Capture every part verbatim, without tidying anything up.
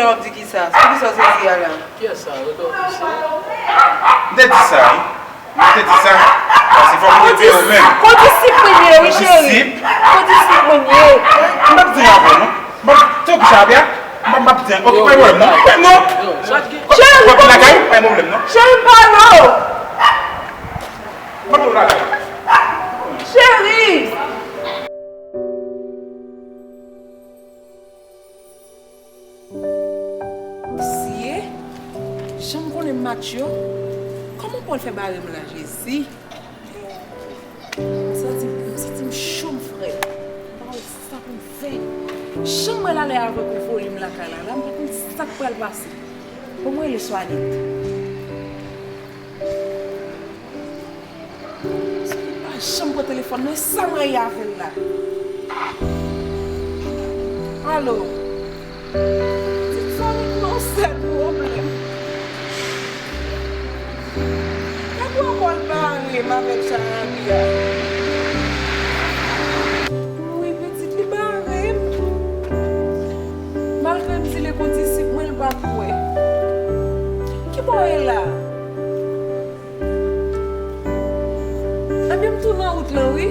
W ap di kisa? Poukisa w sezi a la? Kiyès sa? Rete w ap di sa? M te di sa, wi. M te di sa. Paske fòk m te peye w menm. Kondisip mwen ye, wi, cheri. Kondisip? Kondisip mwen ye. M p ap di anyen avè w, non. M p ap, se w ki sa, Abia? M p ap, m p ap di anyen. Oke, pa gen pwoblèm, non. Non. Cheri, w ap vin lakay, pa gen pwoblèm, non. Cheri, m pale w. M p ap di w lakay. Cheri. Mesye, jan m konnen match yo, kòman Paul fè bare m la, Jezi? M santi, m santi m cho, m frè. M pa wè sa pou m fè. Jan m wè l ale avèk yon volim lakay la, la, m pa konn sa k pral pase. Bon, mwen rele Swanit. Li pa janm pran telefòn nan, e sa m rayi avè l la. Alo? Pitit fanmi m nan, sèl pwoblèm. Gad kòman l bare m avèk Charabi a. Wi, pitit, li bare m. Malgre m di l e kondisip mwen, l pa kwè. Ki bò w ye la? Ebyen, m tou nan wout lan, wi.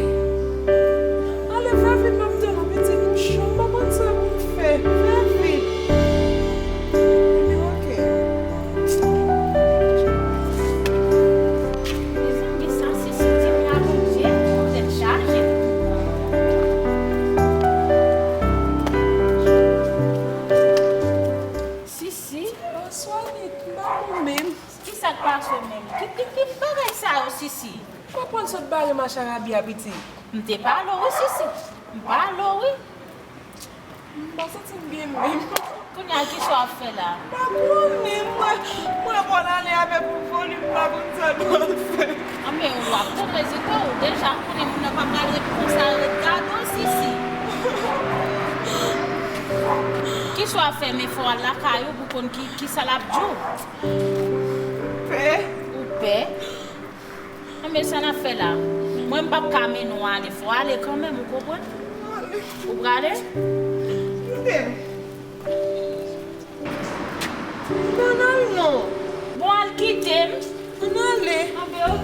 Ale, fè vit, m ap tann ou, pitit, m cho, m pa konn sa pou m fè. Fè vit. Ebyen, oke. Mezanmi, sa Sisi di m la, Bondye, tèt chaje. Sisi. Bonswa, Nit, m pa bon menm. Kisa k pase w menm? Ki, ki, ki bagay sa yo, Sisi? Ou konprann sot bare m a Charabi a, pitit? M te pale w, wi, Sisi. M pale w, wi. M pa santi m byen menm. Kounye a, kisa w ap fè la? M pa konnen, mwen, mwen wè Paul ale avèk yon volim, m pa konn sa m pral fè. Anben, w ap tann rezilta w. Deja, m konnen moun nan pa pral ret konsa, ret gade w, Sisi. Kisa w ap fè? Men fò w al lakay ou pou w konn ki, kisa l ap di w. Pè. Ou pè? Anben, sa n ap fè la? Mwen, m p ap ka mennen w ale. Fò w ale kanmenm, ou konprann? Ale. Ou prale? Kite m. Ann al non. Bon, al kite m. Ann ale. Anben, ok.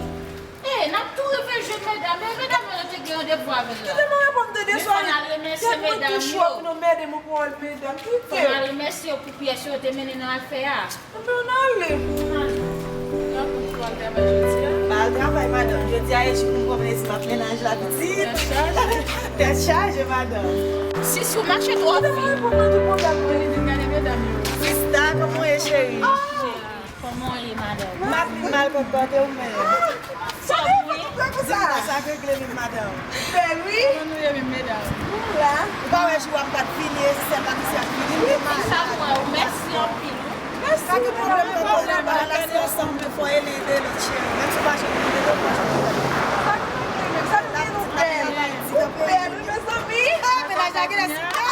E, n ap tou rive jwenn medam yo. Medam yo, nou te gen randevou avè l la. Kite m reponn tande swa. Men fò n al remèsye medam yo. Tèt mwen tou cho pou nou mède m pou al medam. Kite m. Fò n al remèsye yo pou pyès yo te mennen nan afè a. Anben, ann ale. Ann ale. Ou ap travay jodi a? M pa al travay, madanm. Jodi a e jou pou m pran plezi m ak mennaj la, pitit. Tèt chaje. Tèt chaje, madanm. Sisi, w mache twò vit. Madanm, mwen pou mwen tout pwoblèm mwen. Vin gade medam yo. Sista, kòman w ye, cheri? Kòman w ye, madanm? M ap vin mal konpòte w menm. Sa vle di sa k regle menm, madanm. Bèl, wi. Kòman nou ye menm, medam? Nou la. Ou pa wè jou a m pa t vini, e se sèl Patricia k vini, m te malad. Sa vre, mèsi anpil, wi. Mèsi, pa gen pwoblèm, pa gen pwoblèm, pa gen pwoblèm. Bagay la se ansanm nou fò e len e de lòt, cheri. Menm si w pa janm vini, nou pa janm vini. Sa nou gen menm, sa nou gen nou bèl. Ou bèl, wi, mezanmi. Ah, mennaj la genlè sou kè.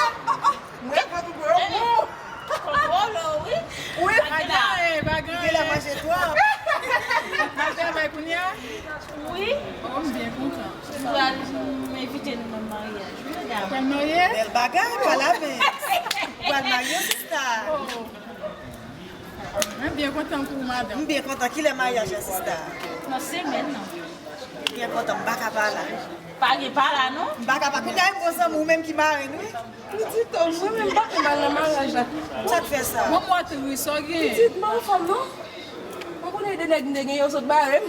Mwen, mwen, mwen, mwen. Kòkolo, wi. Wi. Bagay la. Bagay, bagay. Li genlè manje twòp. Al travay kounye a? Wi. Oh, m byen kontan. M pral, m envite nou nan maryaj, wi, medam. Pral marye? Bèl bagay, pral avè. Pral marye, sista. Oh. Mwen byen kontan pou ou, madanm. M byen kontan. Kilè maryaj la, sista? Nan semèn nan. Byen kontan, m pa ka pa la. Pa gen pa la, non? M pa ka pa. Kounye a, m gon zanmi ou menm ki marenn, wi. Pitit, mwen menm m pa konn al nan maryaj la. Sa k fè sa? Manman w tris, sa w gen? Pitit, m pa anfòm, non. Ou konnen de nèg m te gen yo sot bare m.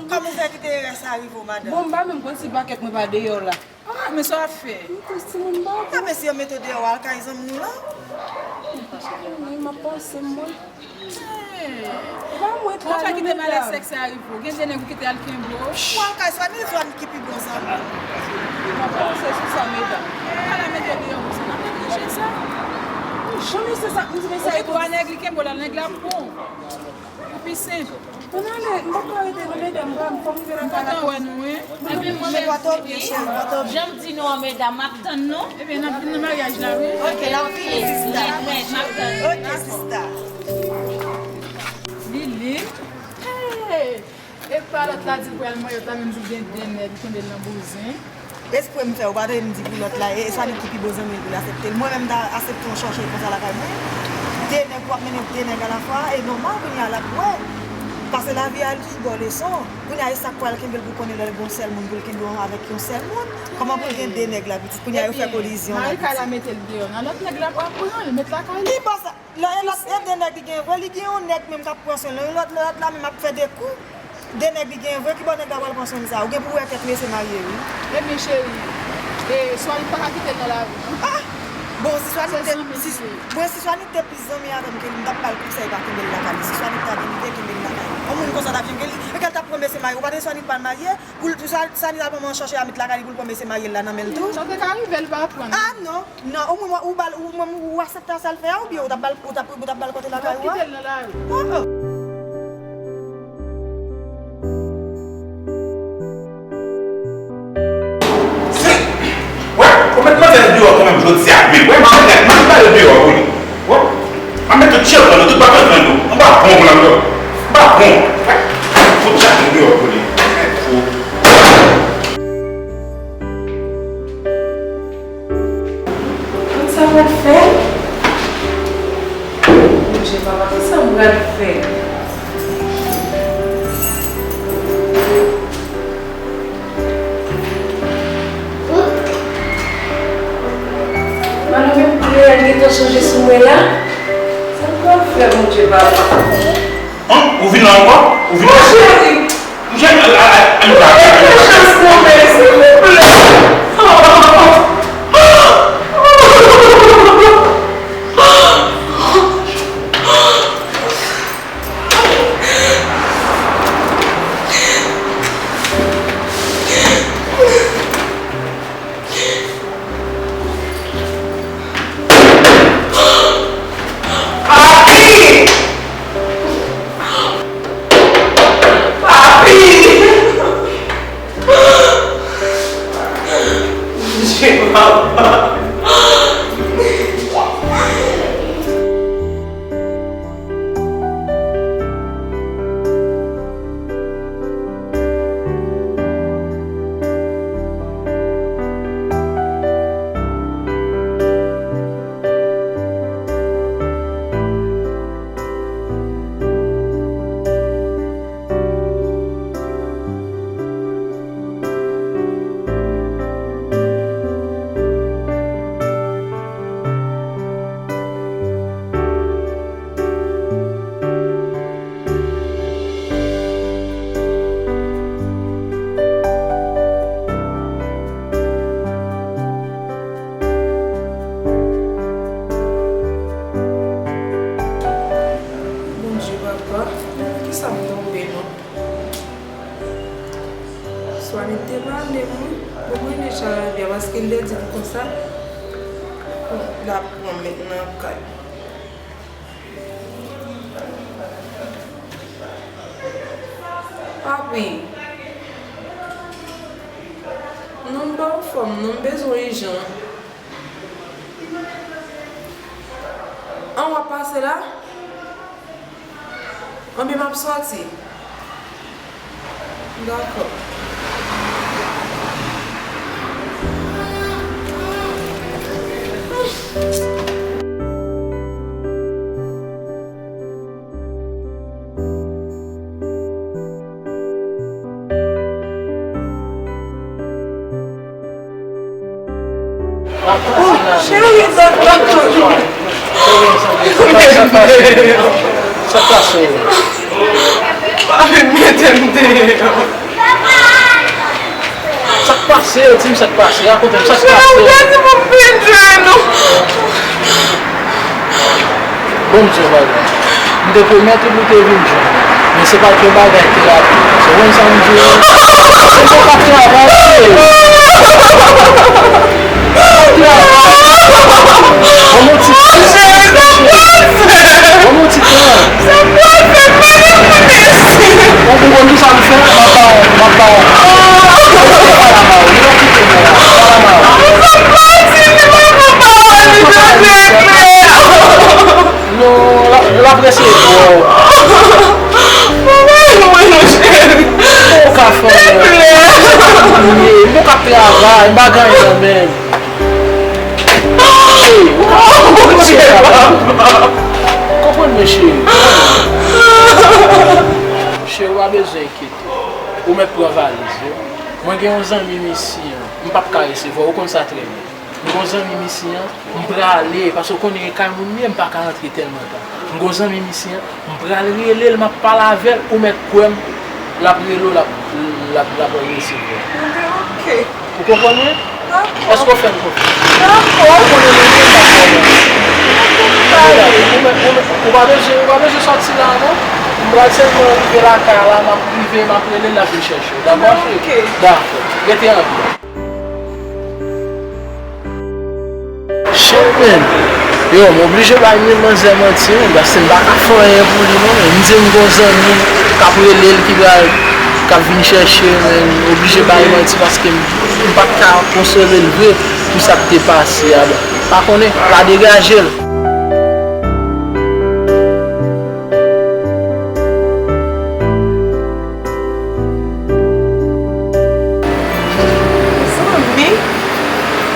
Kòman w fè kite erè sa rive w, madanm? Bon, m pa menm konn si pakèt mwen pa deyò la. Ah, men sa w ap fè? M tris, timoun, m pa konn. Ah, men si yo mete w deyò, w al kay zanmi w lan. M ap panse, mwen. Hey. Pa mwen. Ou fè kite malè sèks sa rive w. Gen de nèg ou kite al kenbe w. Ou al kay Swanit, Swanit ki pi bon zanmi. M ap panse sou sa, medam. Ou pa la mete deyò konsa, n ap neglije sa. Jan mesye sa, m di mesye a. Ou gen twa nèg, li kenbe w la, nèg la bon. Ou pi senp. Ann ale, m p ap ka rete non, medam, m fò m rive lakay la. M kontan wè nou, wi. Ebyen, mwen menm, jan m di nou an, medam, m ap tann nou. Ebyen, n ap vin nan maryaj la, wi. Ok, n ap vini, sista. Nèt, nèt, m ap tann nou. Ok, sista. Lili. Hey! E pa lòt la di l pral marye, lòt la menm di l gen de nèg, li kenbe l nan bouzen. Espre m fè, ou pa tande m di pou lòt la, e, e Swanik ki pi bon zanmi l pou l aksepte l. Mwen menm m ta aksepte yon chòche konsa lakay mwen. De nèg, w ap mennen de nèg alafwa, e nòmal kounye a l ap wè. Paske lavi a, li toujou ba w leson. Kounye a, e sa k pral kenbe l pou konnen lè l gen yon sèl moun pou l kenbe w avèk yon sèl moun. Kòman pou l gen de nèg la, pitit? Kounye a, yo fè kolizyon la, pitit. Epi, mari kay la mete l deyò. Nan lòt nèg la pral pran l, met lakay li. Ki bò sa? Lè e lòt, e de nèg li gen vre, li gen yon nèg menm k ap pran swen l, yon lòt, lòt la menm ap fè de kou. De nèg li gen vre, ki bò nèg la pral pran swen l sa? Ou gen pou wè kèk mesye marye, wi. Ebyen, cheri, e, Swanik pa ka kite l nan lari, non. Ah! Bon, si Swanik te, si, mwen, si Swanik te plis zanmi avè m ke li, m t ap ba l konsèy pa kenbe l lakay li. Si Swanik ta gen lide, kenbe l lakay li. Yon moun konsa w t ap janm gen li, e ke l t ap pran mesye marye. Ou pa tande Swanik pral marye, pou l, pou sa, Swanik al pran yon chòche a met lakay li pou l pran mesye marye l la nan men l tou. Sa te ka rive, l pa pran. Ah, non. Non, ou, ou, ou, ba l, ou, ou, ou aksepte sa l fè a, oubyen ou t ap ba l, ou t ap, ou t ap ba l kote lakay ou a? Kite l nan lari. Oh, oh. Se, wè, ou mèt mande l deyò kanmenm jodi a, wi. Wè, m ap mete, m ap mete l deyò, wi. Wè, m ap mete tout chèf nan tout baton nan nou. Anba pon pou l anba. Anba pon. Wè, tout chèf nan deyò pou li. Pou Konn sa m pral fè? Bondye papa, konn sa m pral fè? Malè menm koulè a gentan chanje sou mwen la. Sa m pral fè, Bondye papa? An, ou vin la ankò? Ou vin la? Mon cheri! Mon cheri, al, al, al, al, al, al, al. Fè chans pou mwen, silvouplè. Papi! Papi! Bondye papa. Bondye papa, nan kisa m tonbe non? Swanik te pale m wi, pou mwen deja lavi a, paske l te di m konsa, l ap pran m met nan kay. Papi, non, m pa anfòm non, m bezwen w ijan. An, w ap pase la? Anben, m ap sòti. Dakò. Oh, cheri, sa, sa, sa, sa, sa k pase? Pa vin mete m deyò. Sa k pase? Di m sa k pase. Rakonte m sa k pase. Cheri, ou pa di pou m vin jwenn ou. Bon, m di w bagay. M te pwomèt ou pou w te vin jwenn mwen. Men se pa t yon bagay ki rapid. Se konn sa m di w? Se pou w pa travay, cheri. Travay. Ban m yon ti tan, cheri. Ban m yon ti tan. Bon, pou konn ki sa m fè, m ap ba w, m ap ba w. Ou pa la mal, ou pa kite mwen la. Ou pa la mal. Non, l ap, l ap rese twò. Ou ka fè anyen. Mwen, mwen k ap travay, m pa gen anyen nan men m. Konprann mwen, cheri. Cheri, w pa bezwen enkyete. Ou mèt pran valiz ou. Mwen gen yon zanmi m isi an. M p ap ka resevwa w, ou konn sa trè byen. M gen yon zanmi m isi an. M prale, paske w konnen e kay moun m ye, m pa ka rantre tèlman ta. M gen yon zanmi m isi an, m pral rele l, m ap pale avè l, ou mèt kwè m, l ap rele w, l ap, l ap, l ap resevwa w. Ok, ok. Ou konprann mwen? Dakò. Èske w fè m konfyans? Dakò. Ou konnen mwen menm m ap fè w konfyans. Dakò, m pale. Ou mèt, ou mèt, ou pa bezwen, ou pa bezwen sòti la non. M pral sèlman rive lakay la, m ap rive, m ap rele l, l ap vin chèche w. Dakò, cheri? Ok. Dakò. Rete anpil. Shit, man. Yo, m oblije bay manzè manti, man, paske m pa ka fè anyen pou li, non. M di m gon zanmi k ap rele l ki pral, k ap vin chèche, man. M oblije bay manti paske m, m pa t ka konsole l vre pou sa k te pase a. Bon, pa konnen, pa degaje l. Zanmi,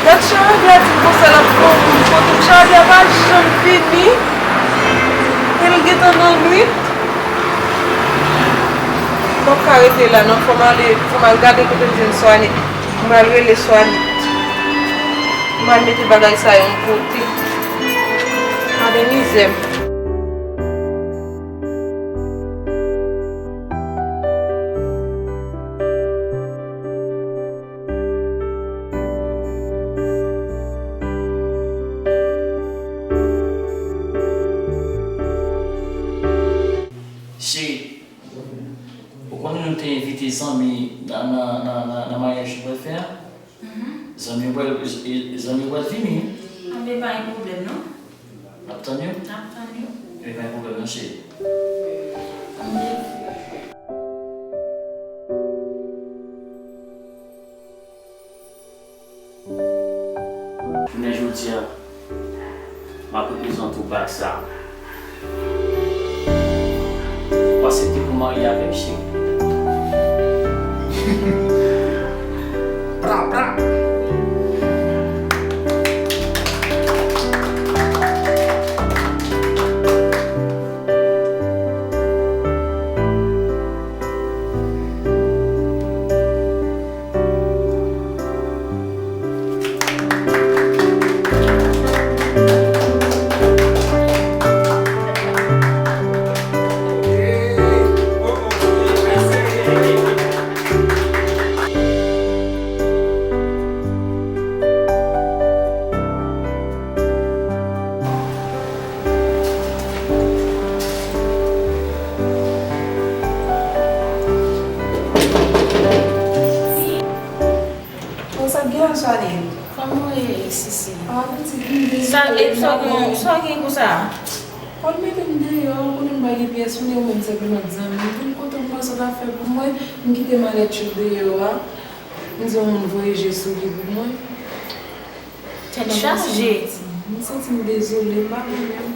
gad jan Angla di m konsa l ap fè yon moun kote m chadi a pa janm vini. E l gentan nan nwit. M p ap ka rete la non, fò m ale, fò m al gade kote m jwenn Swanit. M al rele Swanit. M al mete bagay sa yo yon kote. Gade mizè m. Cheri, ou konnen nou te envite zanmi nan, nan, nan, nan, nan maryaj nou pral fè a? Mhm. Zanmi yo pral, zanmi yo pral vini. Anben, pa gen pwoblèm, non. N ap tann yo? N ap tann yo. Ebyen, pa gen pwoblèm, non, cheri. Anben. Jounen jodi a, m ap reprezante w bak sa. Ou aksepte pou w marye avè m, cheri? Pra, pra. Bon, sa k gen la, Swaline? Kòman w ye, Sisi? Ah, pitit, m dezole, sa, e, sa w gen, sa w gen konsa? Pòl mete m deyò, ou konnen m pa gen pyès, ou menm sèlman zanmi m. Vin kote m, wè sa w ta fè pou mwen, m kite malèt yo deyò a. M di yon moun voye je sou li pou mwen. Tèt chaje. M santi m dezole, m pa renmen.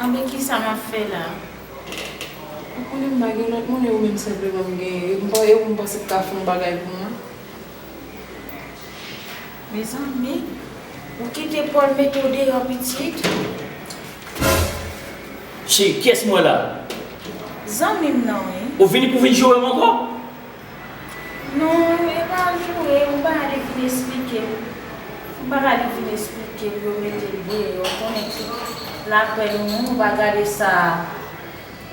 Anben, kisa m ap fè la? Ou konnen m pa gen lòt moun, e ou menm sèlman m genyen. E m pa, e ou m panse k ka fè yon bagay pou mwen? Mezanmi, ou kite Pòl mete w deyò, pitit? Cheri, kiyès m wè la? Zanmi m nan, wi. Ou vini pou vin joure m ankò? Non, e pa joure, m pa ka li vin esplike m. M pa ka li vin esplike m, yo mete l deyò. Ou konnen tout lapèn yon moun, ou pa gade sa,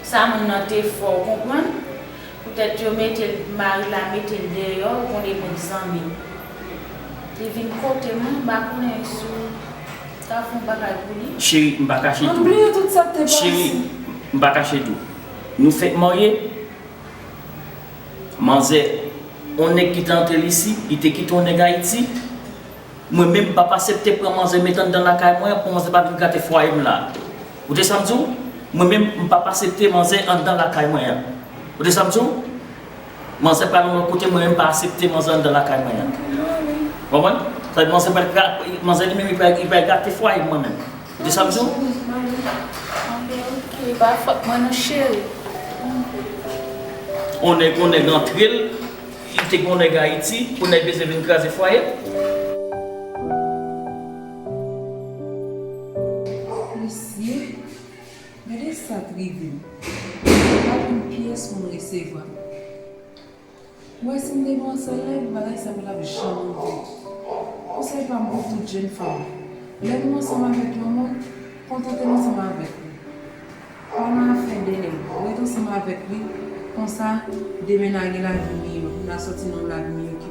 sa moun nan te fè, ou konprann? Poutèt yo mete l, mari l la mete l deyò, ou konnen mwen zanmi l. Li vin kote mwen, m pa konnen si w ta fè yon bagay pou li. Cheri, m pa kache tou. M bliye tout sa k te pase. Cheri, m pa kache tou. Nou fèk marye. Manzè, yon nèg ki te antre l isi, li te kite yon nèg Ayiti. Mwen menm, m p ap aksepte pran manzè met anndan lakay mwen an pou manzè pa vin gate fwaye m la. Ou tande sa m di w? Mwen menm, m p ap aksepte manzè anndan lakay mwen an. Ou tande sa m di w? Manzè pral yon lòt kote, mwen menm, m pa aksepte manzè anndan lakay mwen an. Ou konprann? Sa vle di manzè pral, manzè li menm, li pral, li pral gate fwaye m mwen menm. Ou tande sa m di w? Anben, ok, pa fòt mwen non, cheri. On nèg, on nèg antre l, Kite gen yon nèg Ayiti pou nèg bezwen vin kraze fwaye. Mesye, gade sa k rive m. Pa gen pyès moun resevwa m. Ou wè si m te gen yon sèl nèg, bagay sa pa t ap janm rive. Konsèy pa m pou tout jèn fanm. Lè nou ansanm avèk yon moun, kontante n ansanm avèk li. Pa nan afè de nèg, ret ansanm avèk li. Konsa, demen n a gen lavi miyò, n a sòti nan yon lavi miyò ki